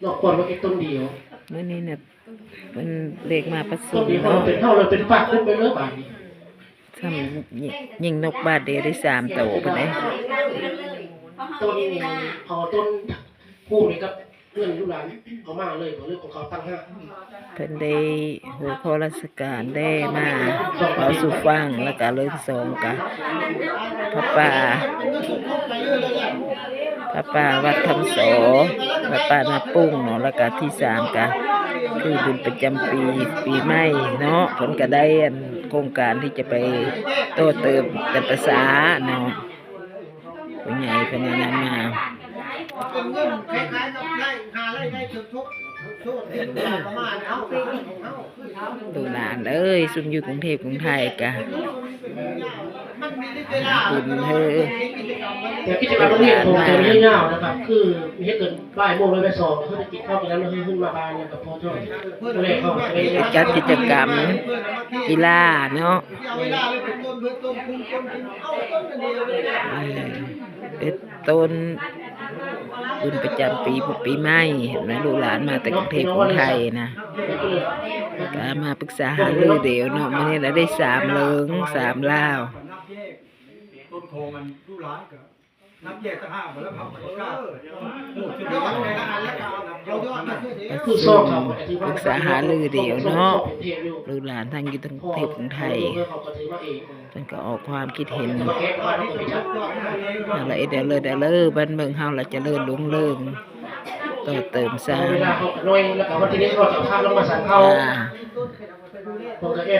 ນອກກ່ອນວ່າເຮັດຕົ້ນດຽວ ມື້ນີ້ນະ ເພິ່ນເລກມາປະຊຸມເນາະ ເປັນເຮົາເລີຍ ເປັນປາກຄຸບໄປເລີຍບາດນີ້ ຊ່ຳຍິງນົກບາດດຽວໄດ້ສາມໂຕພຸ້ນເດ້ ຕົ້ນນີ້ ເອົາຕົ້ນພູມນີ້ກັບເຮືອນລູກຫຼານເອົາມາເລີຍ ເພິ່ນເລີຍຂອງເຂົາຕ່າງຫາກ ເພິ່ນໄດ້ຫົວຂໍ້ລາຊະການໄດ້ມາເວົ້າສູ່ຟັງ ແລ້ວກະເລື່ອງສອງກະ ຜ້າປ່າ ຜ້າປ່າວັດຄຳສໍ ຜ້າປ່ານາປຸ້ງເນາະ ແລ້ວກະທີສາມກະຄືບຸນປະຈຳປີ ປີໃໝ່ເນາະ ເພິ່ນກະໄດ້ອັນໂຄງການທີ່ຈະໄປຕໍ່ເຕີມແຕ່ປະສາເນາະ ຜູ້ໃຫຍ່ເພິ່ນແນະນຳມາ ເປັນເງິນຄ້າຍໆກັບໄດ້ຫາລາຍໄດ້ສົມທົບ ໂທດ ໂທດ ປະມານເຮົາ ເຮົາ ເຮົາ ລູກຫຼານເອີຍ ຊຸມຢູ່ກຸງເທບກຸງໄທກະ ບຸນເຮີ ແຕ່ກິດຈະກຳວັນນີ້ ເພິ່ນຈະຍາວໆນະຄັບ ຄືເຮັດເຖິງບ່າຍໂມງ ແລ້ວໄປສອງ ຄືໄດ້ກິນເຂົ້າກິນນ້ຳ ຄືຂຶ້ນມາບ້ານ ແລ້ວກໍພໍເທົ່າ ແລ້ວເຂົາກໍໄດ້ຈັດກິດຈະກຳກິລາເນາະ ເອີ ເຮັດ ຕົ້ນບຸນປະຈຳປີ ບຸນປີໃໝ່ ເຫັນໄໝ ລູກຫຼານມາແຕ່ກຸງເທບກຸງໄທນະ ກະມາປຶກສາຫາລືດຽວເນາະ ມື້ນີ້ລະໄດ້ສາມເລິງ ສາມລາວ ຕົ້ນຂອງອັນລູກຫຼານກະນັບແຍກຕ່າງຫາກ ແລ້ວເຂົາກໍປະກາດ ປະຊຸມປຶກສາຫາລືດຽວເນາະ ລູກຫຼານທັງຢູ່ທັງເທບທັງໄທ ເພິ່ນກໍອອກຄວາມຄິດເຫັນ ລະເອີດເລີດເລີ ບ້ານເມືອງເຮົາລະຈະເລີນລຸງເລີງ ຕໍ່ເຕີມສ້າງ ເວລາເຮົາກໍນ້ອຍ ແລ້ວກໍວັນທີໜຶ່ງເຮົາຈະພາລົງມາສັນເຂົ້າ ອ່າ